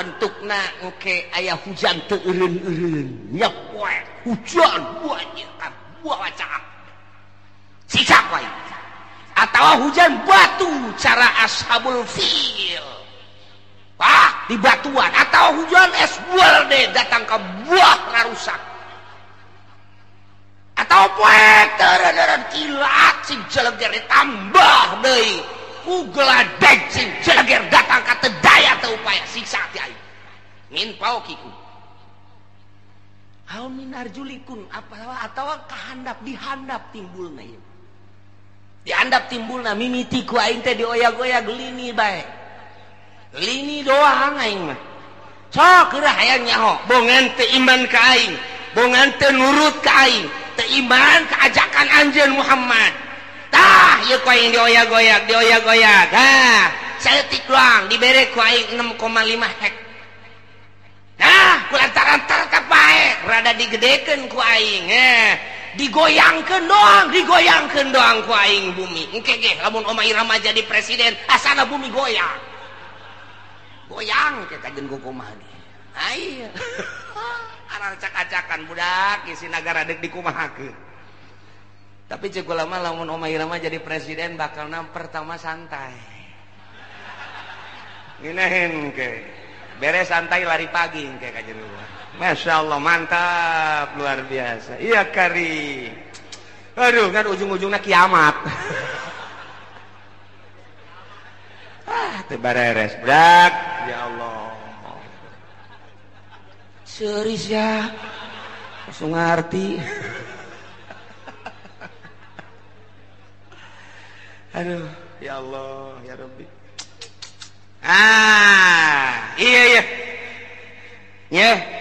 bentukna engke aya hujan teu eureun-eureun nya poe hujan buah buah caak siksa ku aing atawa hujan batu cara ashabul fil ah di batuan atau hujan es buah datang ke buah ngarusak atau poe teureun kilat sing jeleger ditambah deui ku geladeg sing jeleger datang ka teu daya teu upaya siksa ti aing min paukikum hal min arjulikum apa atawa kahandap dihandap timbulna ieu dihandap timbulna mimiti ku aing teh dioyag-oyag lini bae lini doang aing mah sok geura hayang nyaho bongan teu iman ka aing bongan teu nurut ka aing teu iman ka ajakan anjeun Muhammad tah ieu ku aing dioyag-oyag dioyag-oyag ha saeutik doang dibere ku aing 6,5 hek nah ku lantaran tetep bae rada digedekeun ku aing digoyangkeun doang ku aing bumi engke ge lamun Oma Irama jadi presiden asana bumi goyang goyang kita jeung kumaha ge aya aracak-acakan budak isi nagara deuk dikumahakeun tapi ceuk ulama lamun Oma Irama jadi presiden bakalna pertama santai ngeunaheun ke beres santai lari pagi engke ka jero. Masya Allah mantap luar biasa iya kari aduh kan ujung-ujungnya kiamat ah teu bareres brak ya Allah seuris ya langsung ngarti aduh ya Allah ya Rabbi ah iya iya ya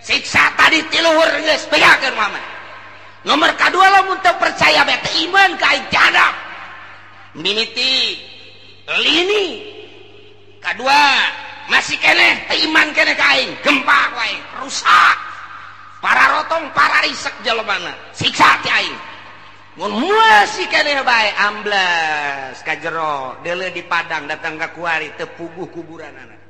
siksa tadi tiluhur geus bejakeun Muhammad nomor kadua lamun teu percaya bae teu iman ka aing jadap mimiti lini kadua masih keneh teu iman keneh ka aing gempa ku aing rusak para rotong para risek jelema siksa ti aing mun masih keneh bae ambles ka jero deuleu di Padang datang ka kuari teu puguh kuburanana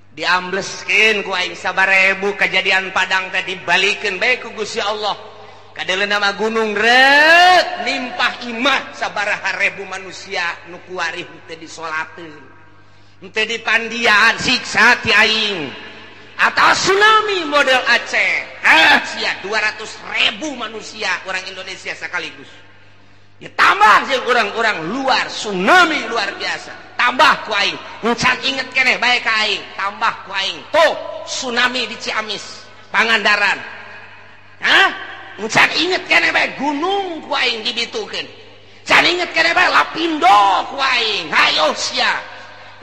diambleskeun ku aing sabarebu kejadian Padang teh dibalikeun bae ku Gusti Allah kadeuleu nama gunung reut nimpah imah sabaraha rebu manusia nu kuari teu disolateun teu dipandian siksa ti aing atau tsunami model Aceh ah sia 200.000 manusia orang Indonesia sekaligus ditambah sih orang-orang luar tsunami luar biasa tambah ku aing encan inget keneh bae ka aing tambah ku aing tuh tsunami di Ciamis Pangandaran hah encan inget keneh bae gunung ku aing dibitukeun can inget keneh bae Lapindo ku aing hayo sia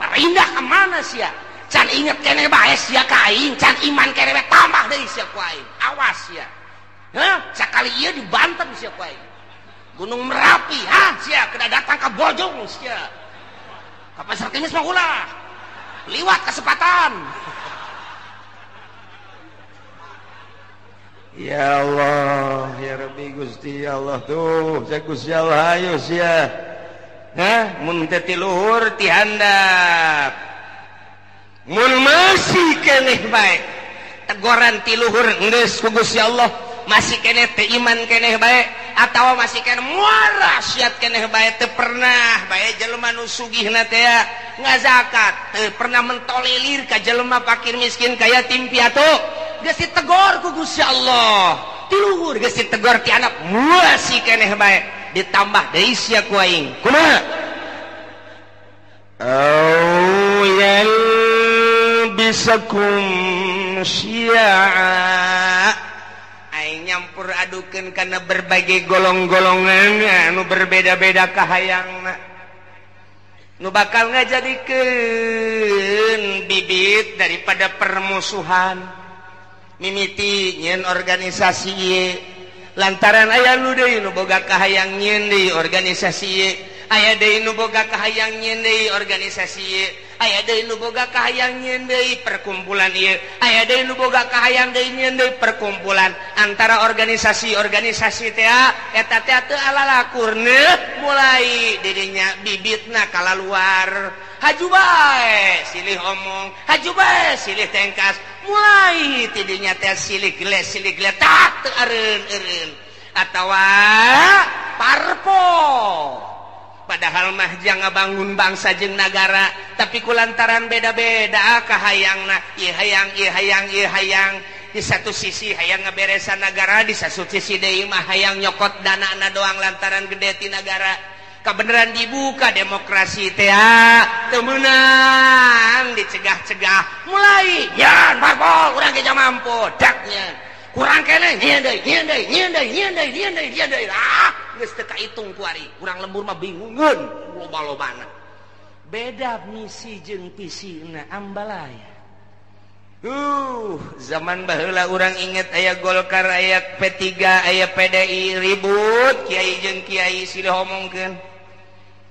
pindah ke mana sia can inget keneh bae sia ka aing can iman keneh bae tambah deui sia ku aing awas sia hah sakali ieu dibanten sia ku aing Gunung Merapi ha sia kena datang ke Bojong sia ka Pasar Kemis mah ulah liwat kesempatan ya Allah ya Rabbi Gusti ya Allah tuh saya Gusti Allah ayo sia hah mun teh ti luhur ti handap mun masih keneh bae tegoran ti luhur geus ku Gusti Allah masih keneh teh iman keneh bae atawa masih keneh muara siat keneh bae teu pernah bae jelema nu sugihna teh ngazakat teu pernah mentolelir ka jelema fakir miskin ka yatim piatu geus ditegor ku Gusti Allah ti luhur geus ditegor ti anak masih keneh bae ditambah deui sia ku aing kumaha au yalbisakum syi'a aing nyampur adukeun kana berbagai golong-golongan anu berbeda-beda kahayangna nu bakal ngajadikeun bibit daripada permusuhan mimiti nyeun organisasi ieu lantaran aya nu deui nu boga kahayang nyeun deui organisasi ieu aya deui nu boga kahayang nyeun deui organisasi ieu aya deui nu boga kahayang nyeun deui perkumpulan ieu aya deui nu boga kahayang deui nyeun deui perkumpulan antara organisasi-organisasi teh eta teh teu alalakurna mulai dirinya bibitna kalaluar Haju bae silih omong, haju bae silih tengkas, mulai tidinya teh silih geles silih geletak teu eureun-eureun atawa parpol. Padahal mah jang ngabangun bangsa jeung nagara, tapi kulantaran beda-beda kahayangna, ieu hayang ieu hayang ieu hayang. Di satu sisi hayang ngaberesan nagara, di satu sisi deui mah hayang nyokot danana doang lantaran gede ti nagara. Kebenaran dibuka demokrasi teh teu meunang dicegah-cegah mulai nyeun parpol urang ge mampu daknya kurang keneh nyieun deui nyieun deui nyieun deui nyieun deui nyieun deui nyieun deui ah geus teu kaitung ku ari urang lembur mah bingungeun loba-lobana beda misi jeung visina ambalaya. Zaman baheula urang inget aya Golkar aya P3 aya PDI ribut kiai jeung kiai silih omongkeun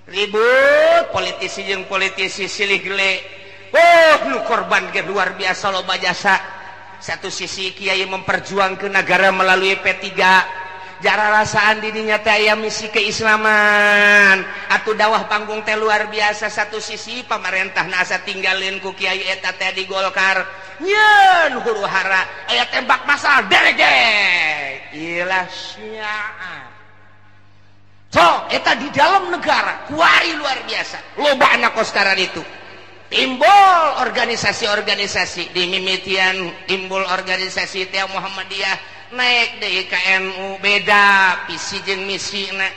ribut politisi jeung politisi silih gele. Oh nu korban ge luar biasa loba jasa. Satu sisi kiai memperjuangkeun negara melalui P3 jara rasaan didinya teh aya misi keislaman atuh dawah panggung teh luar biasa. Satu sisi pamarentahna asa tinggalin ku kiai eta teh di Golkar nyeun huru hara aya tembak masal derek ilah syiah. So eta di dalam negara kuari luar biasa loba anak koskaran itu timbul organisasi-organisasi di mimitian timbul organisasi teh Muhammadiyah naik deui ka NU beda visi jeung misina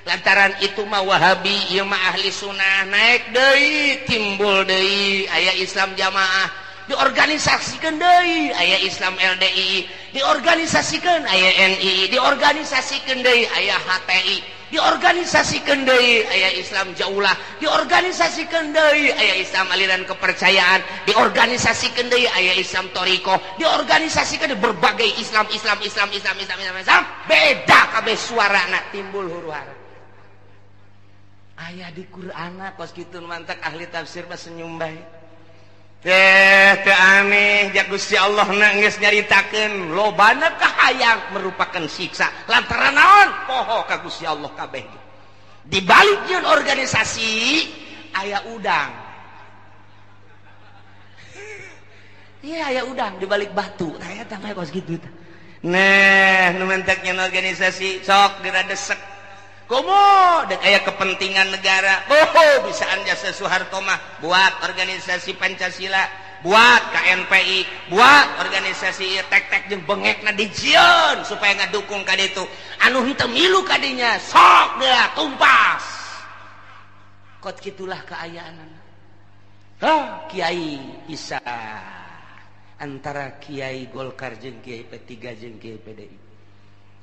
lantaran itu mah Wahabi ieu mah ahli sunnah naik deui timbul deui aya Islam jamaah diorganisasikeun deui aya Islam LDI diorganisasikeun aya NI diorganisasikeun deui aya HTI diorganisasikeun deui aya Islam Jaulah diorganisasikeun deui aya Islam aliran kepercayaan diorganisasikeun deui aya Islam Toriko diorganisasikeun berbagai Islam Islam Islam Islam Islam Islam Islam beda kabeh suarana timbul huru hara aya di Qur'ana kos kitu mantak ahli tafsir mah senyum bae teh teu aneh ja Gusti Allah na geus nyaritakeun lobana kahayang merupakan siksa lantaran naon poho ka Gusti Allah kabeh di balik nyeun organisasi aya udang. Iya aya udang di balik batu tah eta mah kos kitu tah. Nah nu mentek nyeun organisasi sok geura desek komo dek aya kepentingan negara. Oh bisaan jasa Soeharto mah buat organisasi Pancasila, buat KNPI, buat organisasi tek-tek jeung bengekna dijieun supaya ngadukung ka ditu. Anu henteu milu ka dinya sok geura tumpas. Kot kitulah kaayaanana. Hah kiai bisa antara kiai Golkar jeung kiai P3 jeung kiai PDI.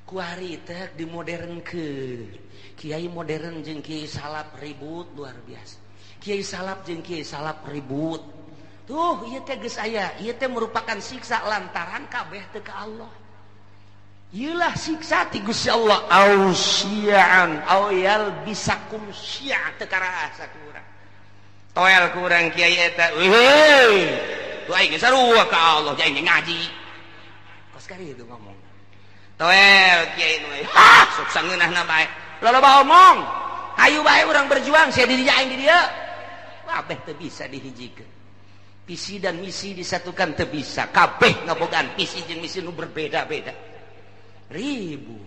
Kuari teh dimodernkeun. Kiai modern jeung kiai salap ribut luar biasa. Kiai salap jeung kiai salap ribut. Tuh ieu teh geus aya, ieu teh merupakan siksa lantaran kabeh teu ka Allah. Ieulah siksa ti Gusti Allah au syi'an au yalbisakum syi'a teu karaasa ku urang. Toel ku urang kiai eta. Weuh. Tuh aing sarua ka Allah aing ngaji. Kos kari itu ngomong. Toel kiai nu ha sok sangeunahna bae loba omong hayu bae urang berjuang sia di dinya aing di dieu kabeh teu bisa dihijikeun visi dan misi disatukan teu bisa kabeh ngabogaan visi jeung misi nu berbeda-beda ribu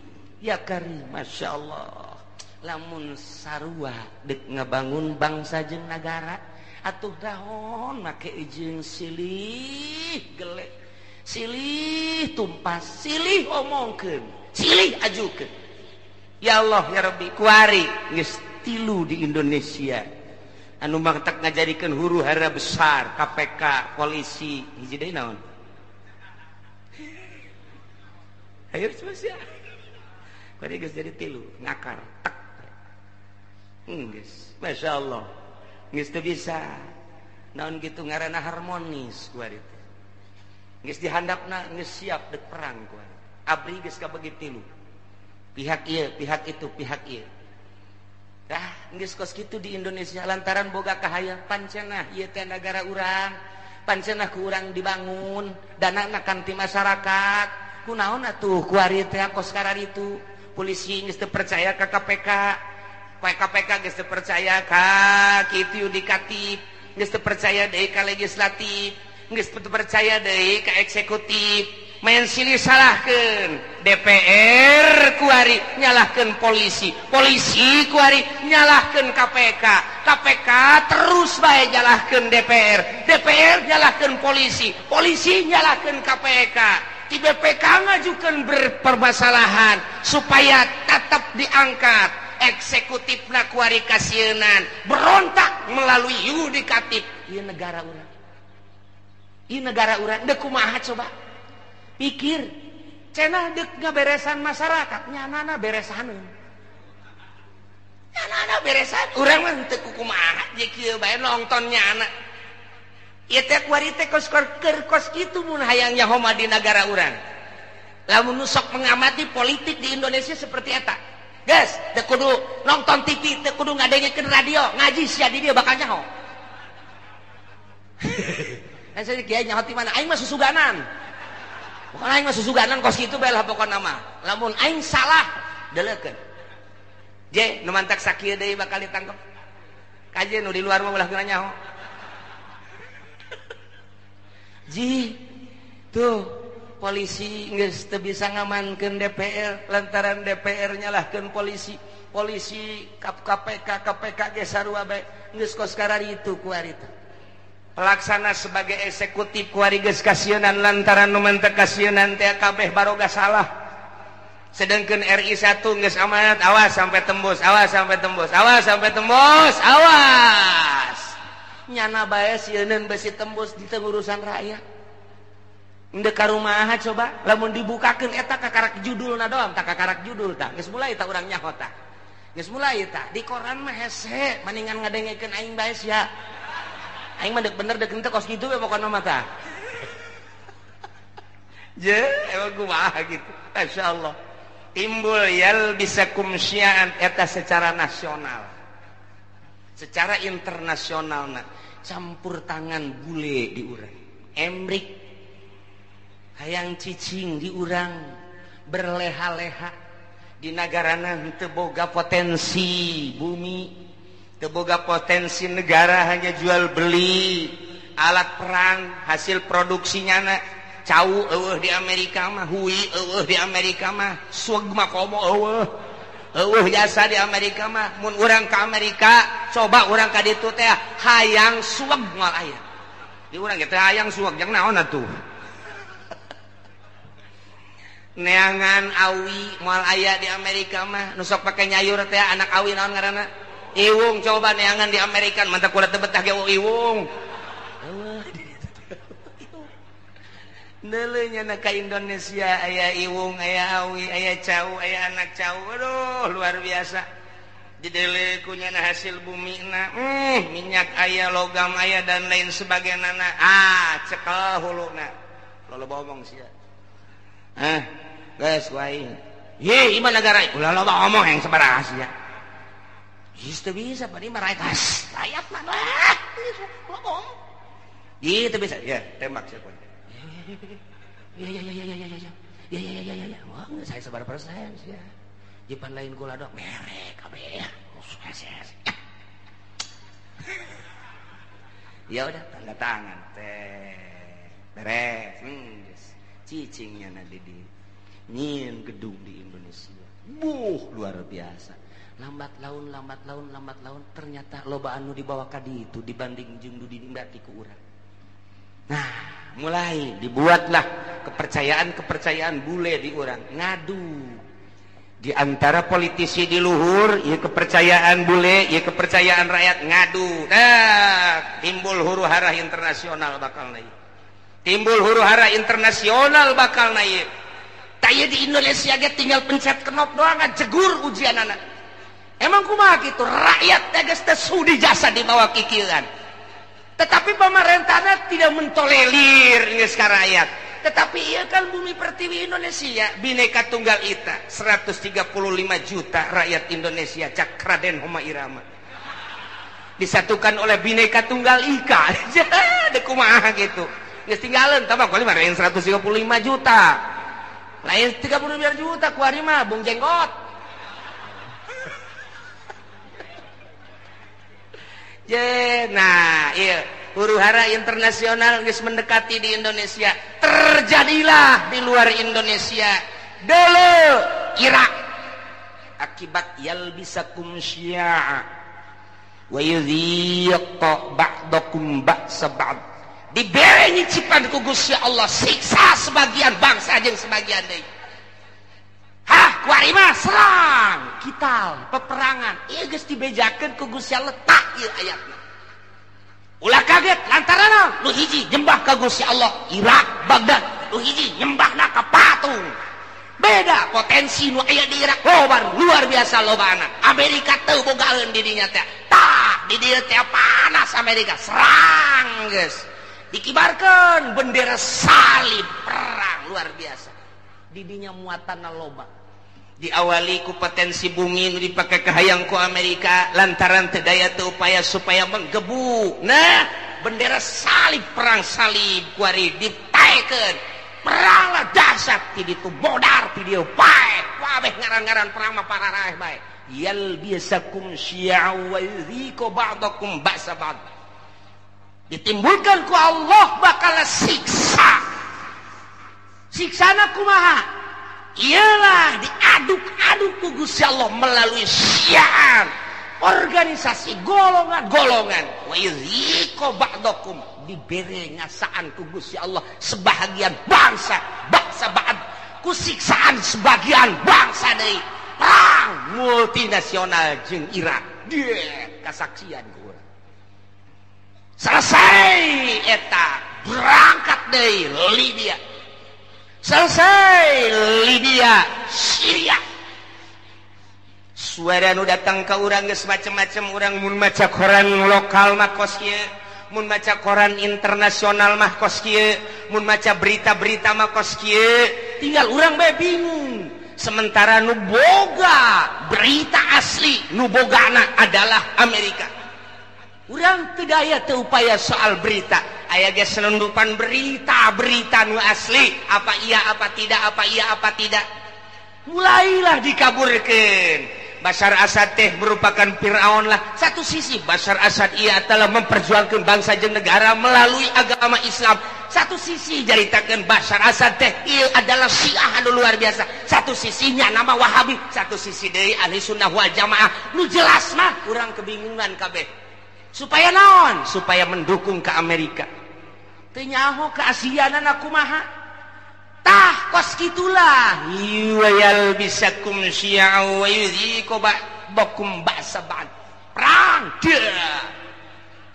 ya karim masyaallah lamun sarua deuk ngabangun bangsa jeung nagara atuh dahon make jeung silih gelek silih tumpas, silih omongkeun, silih ajukeun. Ya Allah ya Rabbi, kuari geus tilu di Indonesia. Anu mangtak ngajadikeun huru hara besar, KPK, polisi, hiji deui naon? Hayo sia. Kuari geus jadi tilu, ngakar, tek. Geus, masyaallah. Geus teu bisa. Naon kitu ngaranna harmonis kuari teh. Geus dihandapna geus siap dek perang ku. Abri geus kabagi tilu. Pihak ieu, pihak itu, pihak ieu. Dah geus kos kitu di Indonesia lantaran boga kahayang pancenah ieu teh nagara urang, pancenah ku urang dibangun, danana kan ti masyarakat. Kunaon atuh kuari teh kos kararitu. Polisi geus teu percaya ka KPK. KPK geus teu percaya ka kitu yudikatif, geus teu percaya deui ka legislatif, geus teu percaya deui ka eksekutif. Main silih salahkeun DPR kuari nyalahkeun polisi, polisi kuari nyalahkeun KPK, KPK terus bae nyalahkeun DPR, DPR nyalahkeun polisi, polisi nyalahkeun KPK. Di BPK ngajukeun berpermasalahan supaya tetap diangkat. Eksekutifna kuari kasieunan berontak melalui yudikatif. Ieu negara urang, ieu negara urang deuk kumaha coba? Pikir cenah deuk ngaberesan masyarakat, nyanana beresaneun, nyanana beresan. Urang mah teu kumaha je kieu bae nonton nyana. Ieu teh kuari teh kos keur kos kitu mun hayang nyaho mah di nagara urang. Lamun nu sok mengamati politik di Indonesia seperti eta. Geus, teu kudu nonton TV, teu kudu ngadengekeun radio, ngaji sia di dieu bakal nyaho. Saya kiai nyaho ti mana? Aing mah susuganan. Pokoknya aing mah susuganan kos kitu bae lah pokona mah. Lamun aing salah deleukeun. Je nu mantak sakieu deui bakal ditangkep. Kaje nu di luar mah ulah geuna nyaho. Ji tuh polisi geus teu bisa ngamankeun DPR lantaran DPR nyalahkeun polisi, polisi KPK, KPK ge sarua bae geus kos kararitu ku harita. Pelaksana sebagai eksekutif kuari geus kasieunan lantaran nu mantep kasieunan teh kabeh baroga salah. Sedangkan RI 1 geus amanat, awas sampai tembus, awas sampai tembus, awas sampai tembus, awas. Nyana bae sieuneun besi tembus di urusan rakyat. Endek ka rumaha coba lamun dibukakeun eta kakarak judulna doang, tak kakarak judul tah. Geus mulai tah urang nyaho tah. Geus mulai tah di koran mah hese mendingan ngadengekeun aing bae sia. Aing mah deuk bener deuk henteu kos kitu we pokona mah tah. Je, emang kumaha gitu. Masyaallah. Timbul yalbisakum syi'an eta secara nasional. Secara internasionalna campur tangan bule di urang. Emrik hayang cicing di urang berleha-leha di nagarana henteu boga potensi bumi. Teboga potensi negara hanya jual beli alat perang hasil produksinya na cau eueuh di Amerika mah, hui eueuh di Amerika mah, sueg mah komo eueuh eueuh jasa di Amerika mah. Mun urang ka Amerika coba urang ka ditu teh hayang sueg moal aya di urang ge teh hayang sueg jang naon atuh. Neangan awi moal aya di Amerika mah, nu sok pake nyayur teh anak awi naon ngaranna? Iwung. Coba neangan di Amerika mantap kula teu betah ge iwung. Deuleu nya ka Indonesia aya iwung, aya awi, aya cau, aya anak cau. Aduh luar biasa. Dideuleu ku nyana hasil bumina, minyak aya, logam aya dan lain sebagainya. Ah, cekel huluna. Loba omong sia. Hah, geus ku aing. Ye, ieu negara ulah loba omong yang sabaraha sia. Geus teu bisa bari mah rakyat, rakyat mah lah. Ngomong. Ieu teu bisa. Ya, tembak sia. Ya ya ya ya ya ya. Ya ya ya ya ya. Wah, saya sabar persen sia. Jepan lain kula dok merek kabeh. Ya udah tanda tangan teh. Beres. Cicingnya na di nyieun gedung di Indonesia. Buh, luar biasa. Lambat laun, lambat laun, lambat laun ternyata loba anu dibawa ka ditu dibanding jeung nu dinikmati ku urang. Nah, mulai dibuatlah kepercayaan-kepercayaan bule di urang. Ngadu di antara politisi di luhur, ieu kepercayaan bule, ieu kepercayaan rakyat ngadu. Nah, timbul huru hara internasional bakal naik. Timbul huru hara internasional bakal naik. Tah ieu di Indonesia ge tinggal pencet knop doang jegur ujianana. Emang kumaha kitu rakyat teh geus teu sudi jasa dibawa kikieuan. Tetapi pemerintahnya tidak mentolerir geus ka rakyat. Tetapi ieu kan bumi pertiwi Indonesia, Bhinneka Tunggal Ika, 135 juta rakyat Indonesia cak Raden Homa Irama. Disatukan oleh Bhinneka Tunggal Ika. Deuk kumaha kitu. Geus tinggalin tah mah 135 juta. Lain 35 juta kuari mah Bung Jenggot. Je, nah iya huru hara internasional geus mendekati di Indonesia. Terjadilah di luar Indonesia. Dulu Irak akibat yalbisakum syi'a wa yudhiq ba'dakum ba'sa ba'd. Dibere nyicipan ku Gusti Allah siksa sebagian bangsa jeung sebagian deui. Hah, kuari mah serang, kital, peperangan. Ieu geus dibejakeun ku Gusti Allah tak ieu ayatna. Ulah kaget lantaran naon? Nu hiji nyembah ka Gusti Allah Irak, Baghdad. Nu hiji nyembahna ka patung. Beda potensi nu aya di Irak loba luar biasa lobana. Amerika teu bogaeun di dinya teh. Tah, di dieu teh panas Amerika, serang geus. Dikibarkeun bendera salib perang luar biasa. Di dinya muatanna loba. Diawali ku potensi bumi nu dipake kahayang ku Amerika lantaran teu daya teu upaya supaya menggebu. Nah, bendera salib perang salib kuari ditaekeun. Peranglah dahsyat ti ditu bodar ti dieu paeh. Kabeh ngaran-ngaran perang mah pararaeh bae. Yalbisakum syi'a wa yudhiqu ba'dakum ba'sa ba'd. Ditimbulkan ku Allah bakal siksa. Siksana kumaha? Ialah diaduk-aduk ku Gusti Allah melalui syiar organisasi golongan-golongan. Wa yudhiqu ba'dakum, dibere ngasaan ku Gusti Allah sebahagian bangsa, bangsa ba'd ku siksaan sebagian bangsa deui. Perang multinasional jeung Irak. Dia kasaksian ku urang. Selesai eta berangkat deui Libya. Selesai Libya, Syria. Suara nu datang ka urang geus macem-macem. Urang mun maca koran lokal mah kos kieu, mun maca koran internasional mah kos kieu, mun maca berita-berita mah kos kieu. Tinggal urang bae bingung. Sementara nu boga berita asli, nu bogana adalah Amerika. Urang teu daya teu upaya soal berita. Aya ge selundupan berita-berita nu asli, apa iya apa tidak, apa iya apa tidak. Mulailah dikaburkeun. Bashar Assad teh merupakan Fir'aun lah. Satu sisi Bashar Assad ia telah memperjuangkan bangsa jeung negara melalui agama Islam. Satu sisi jaritakeun Bashar Assad teh ieu adalah Syiah anu luar biasa. Satu sisinya nama Wahabi, satu sisi deui Ahli Sunnah wal Jamaah. Nu jelas mah urang kebingungan kabeh. Supaya naon? Supaya mendukung ke Amerika. Teu nyaho ke Asiana kumaha? Tah kos kitulah. Yalbisakum syi'a wa yudhiqu ba'dakum ba'sa ba'd. Perang dia.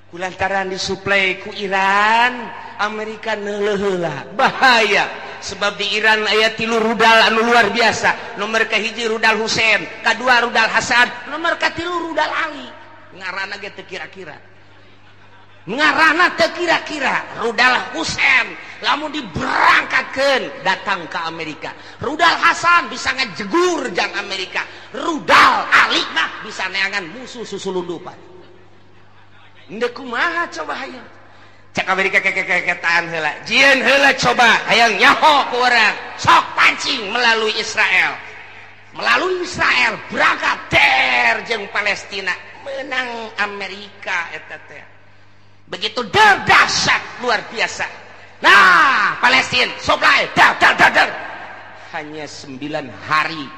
Kulantaran disuplai ku Iran, Amerika neuleuh heula. Bahaya. Sebab di Iran aya 3 rudal anu luar biasa. Nomor kahiji rudal Husein, kadua rudal Hasan, nomor katilu rudal Ali. Ngarana ge teu kira-kira. Ngarana teu kira-kira. Rudal Husein lamun diberangkatkeun datang ke Amerika. Rudal Hasan bisa ngejegur jang Amerika. Rudal Ali mah bisa neangan musuh susulundupan. Ndek kumaha coba hayang. Cek Amerika kekekeketaan heula. Jieun heula coba hayang nyaho ku urang. Sok pancing melalui Israel. Melalui Israel berangkat der jeung Palestina. Menang Amerika eta teh. Begitu der dahsyat luar biasa. Nah, Palestina supply dar dar dar dar. Hanya 9 hari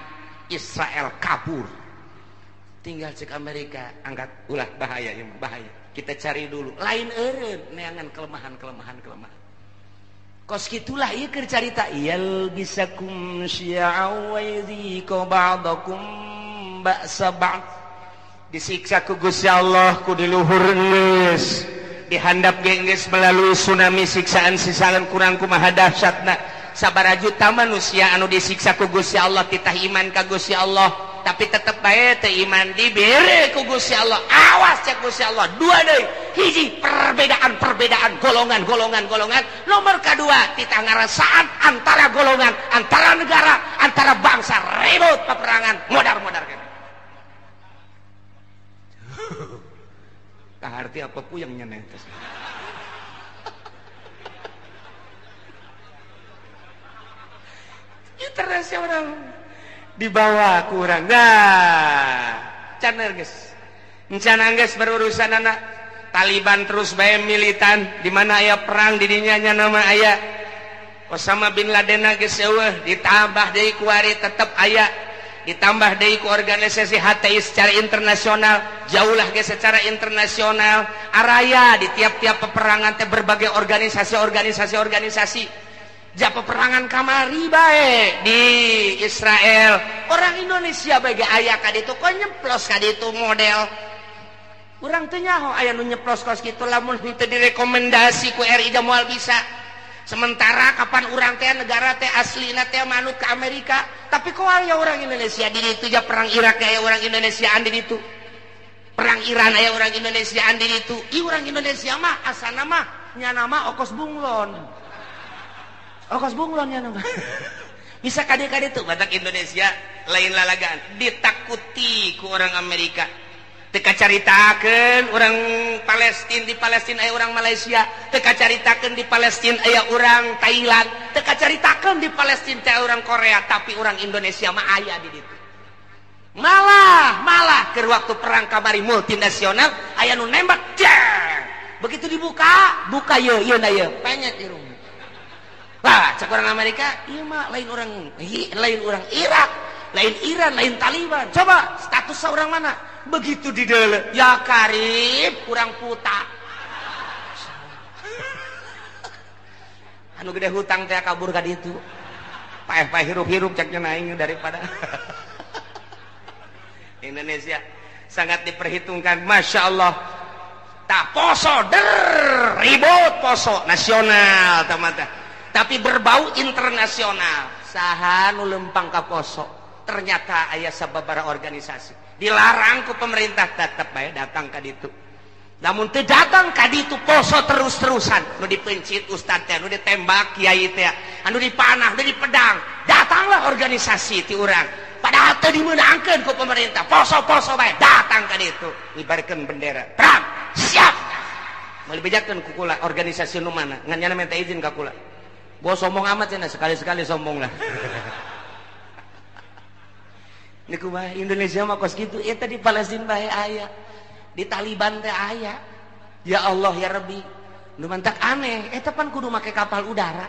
Israel kabur. Tinggal cek Amerika angkat ulah bahaya ya, bahaya. Kita cari dulu. Lain eureun neangan kelemahan-kelemahan. Kos kitulah ieu keur carita yalbisakum syi'a wa yudhiqu ba'dakum ba'sa ba'd. Disiksa ku Gusti Allah ku di luhur geus, dihandap ge geus melalui tsunami siksaan-siksaan kurang kumaha dahsyatna. Sabaraha juta manusia anu disiksa ku Gusti Allah titah iman ka Gusti Allah, tapi tetep bae teu iman dibere ku Gusti Allah. Awas cek Gusti Allah, dua deui. Hiji perbedaan-perbedaan golongan-golongan golongan. Nomor kedua titah ngarasaan antara golongan, antara negara, antara bangsa ribut peperangan modar-modar kan. Kaharti apa puyeng nyeneng tes. Internasional dibawa kurang. Nah, can geus. Encan geus berurusan anak. Taliban terus bae militan di mana aya perang di dinya nya nama aya Osama bin Laden geus eueuh ditambah deui ku ari tetep aya ditambah deui ku organisasi HTI secara internasional jauhlah ge secara internasional araya di tiap-tiap peperangan teh berbagai organisasi ja peperangan kamari bae di Israel orang Indonesia bae ge aya ka ditu kok nyeplos ka ditu model urang teu nyaho aya nu nyeplos kos kitu lamun henteu direkomendasi ku RI da moal bisa. Sementara kapan urang teh negara teh aslina teh manut ke Amerika, tapi kok aya orang Indonesia di ditu ja perang Irak aya orang Indonesiaan di ditu. Perang Iran aya orang Indonesiaan di ditu. Ih urang Indonesia mah asana mah nyana mah okos bunglon. Okos bunglon nyana mah. Bisa kade-kade tuh batak Indonesia lain lalagaan ditakuti ku orang Amerika. Teu kacaritakeun orang Palestina di Palestina aya orang Malaysia, teu kacaritakeun di Palestina aya orang Thailand, teu kacaritakeun di Palestina teh orang Korea, tapi orang Indonesia mah aya di ditu. Malah keur waktu perang kamari multinasional aya nu nembak jeng. Begitu dibuka, buka ieu ieu na ieu, penyet irung. Lah, cek orang Amerika, ieu mah lain orang Irak, lain Iran, lain Taliban. Coba status orang mana? Begitu didele, ya karib kurang puta. Anu gede hutang teh kabur ka ditu. Paeh-paeh hirup-hirup ceknya naing daripada Indonesia sangat diperhitungkan, masya Allah. Tak poso der ribut poso nasional tamata. Tapi berbau internasional. Saha nu lempang ka poso. Ternyata aya sababaraha organisasi dilarang ku pemerintah tetep bae datang ka ditu. Namun teu datang ka ditu poso terus-terusan, nu dipencit ustad teh, nu ditembak kiai teh, anu dipanah, nu dipedang. Datanglah organisasi ti urang. Padahal teu dimeunangkeun ku pemerintah. Poso-poso bae datang ka ditu, ngibarkeun bendera. Perang, siap. Moal dibejakeun ku kula organisasi nu mana, ngan nyana minta izin ka kula. Gua sombong amat cenah, sekali-sekali sombong lah. Niku bae Indonesia mah kos kitu, eta di Palestina bae aya, di Taliban teh aya. Ya Allah ya Rabbi, nu mantak aneh, eta pan kudu make kapal udara.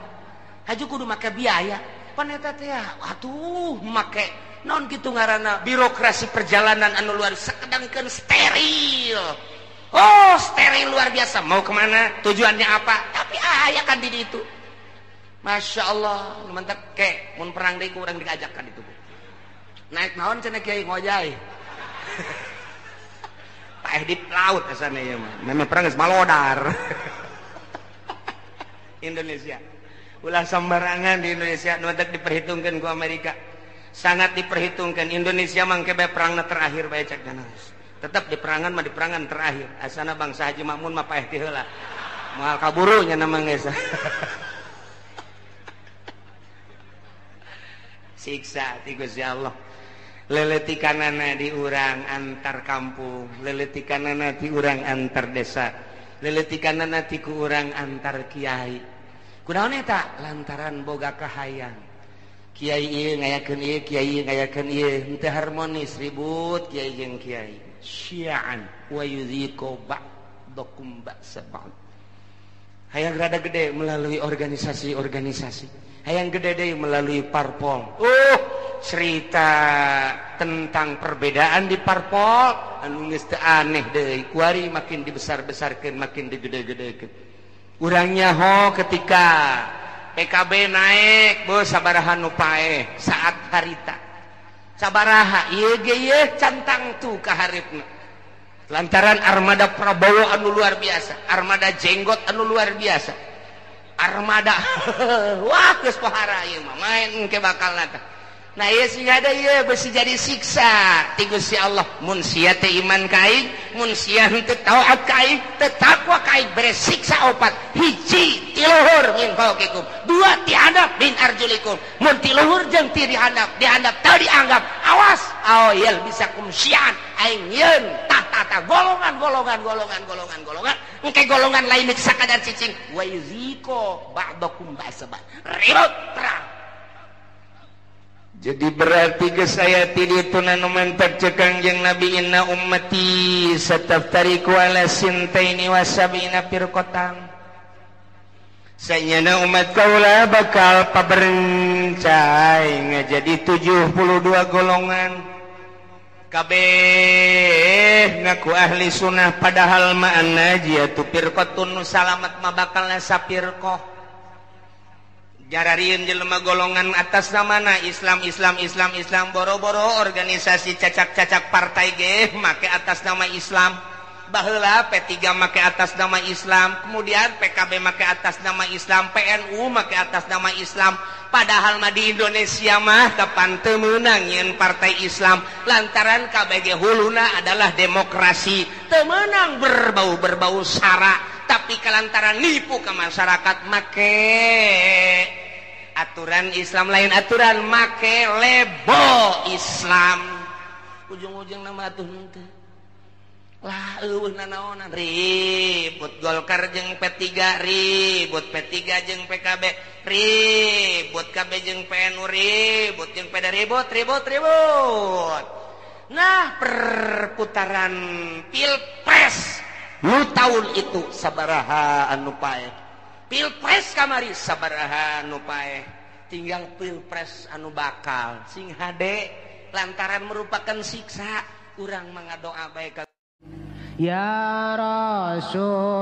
Haju kudu make biaya. Pan eta teh atuh make naon kitu ngaranna birokrasi perjalanan anu luar sakedangkeun steril. Oh, steril luar biasa. Mau kemana? Tujuannya apa? Tapi aya kan di ditu. Masya Allah, nu mantak ke mun perang deui ku urang diajak ka ditu. Naik naon cenah kiai ngojay. Paeh di laut asana ieu mah. Memang perang geus malodar. Indonesia. Ulah sembarangan di Indonesia nu teh diperhitungkeun ku Amerika. Sangat diperhitungkan Indonesia mangke bae perangna terakhir bae cek geus. Tetep di perangan mah di perangan terakhir. Asana bangsa Haji Makmun mah paeh ti heula. Moal kaburu nya mah geus. Siksa ti Gusti Allah. Leletikanana di urang antar kampung, leletikanana di urang antar desa, leletikanana ti ku urang antar kiai. Kunaon eta? Lantaran boga kahayang. Kiai ieu ngayakeun ieu, kiai ieu ngayakeun ieu, henteu harmonis ribut kiai jeung kiai. Syi'an wa yudhiqu ba'dakum ba'sa ba'd. Hayang rada gede melalui organisasi-organisasi. Hayang gede deui melalui parpol. Cerita tentang perbedaan di parpol anu geus teu aneh deui. Kuari makin dibesar-besarkeun, makin digede-gedekeun. Urang nyaho ketika PKB naik, beuh sabaraha nu paeh saat harita. Sabaraha ieu ge ieu cantang tu ka haripna. Lantaran armada Prabowo anu luar biasa, armada jenggot anu luar biasa. Armada wah geus pohara ieu mah main engke bakalna teh. Nah ieu sih ada ieu besi jadi siksa ti Gusti Allah. Mun sia teh iman ka aing, mun sia henteu taat ka aing, teu takwa ka aing, bere siksa opat. Hiji ti luhur min fauqikum, dua ti handap min arjulikum. Mun ti luhur jeung ti dihandap, dihandap teu dianggap. Awas, aoyel bisa kum syian aing yeun tah golongan golongan golongan golongan golongan. Engke golongan lain sakadar cicing wa yuziko ba'dakum ba'sa ba'd. Ribut perang. Jadi berarti geus aya ti ditu nu mentak cek Kangjeng Nabi inna ummati sataftariqu ala sintaini wa sab'ina firqatan. Sanyana umat kaula bakal paberencai ngajadi 72 golongan. Kabeh ngaku ahli sunnah padahal ma'an najiyatu firqatun, nu salamat mah bakal sapirqah. Jararieun jelema golongan atas namana Islam Islam Islam Islam, boro-boro organisasi cacak-cacak partai ge make atas nama Islam. Baheula P3 make atas nama Islam, kemudian PKB make atas nama Islam, PNU make atas nama Islam. Padahal mah di Indonesia mah kapan teu meunang nyieun partai Islam lantaran KBG huluna adalah demokrasi, teu meunang berbau-berbau sara, tapi kalantaran nipu ke masyarakat make aturan Islam, lain aturan make label Islam. Ujung-ujung nama atuh henteu lah eueuh nanaonan, ribut Golkar jeung P3, ribut P3 jeung PKB, ribut KB jeung PNU, ribut jeung PD, ribut ribut ribut. Nah, perputaran pilpres nu tahun itu sabaraha anu paeh, pilpres kamari sabaraha anu paeh, tinggal pilpres anu bakal sing hade lantaran merupakan siksa. Urang mangadoa bae ka Ya Rasulullah.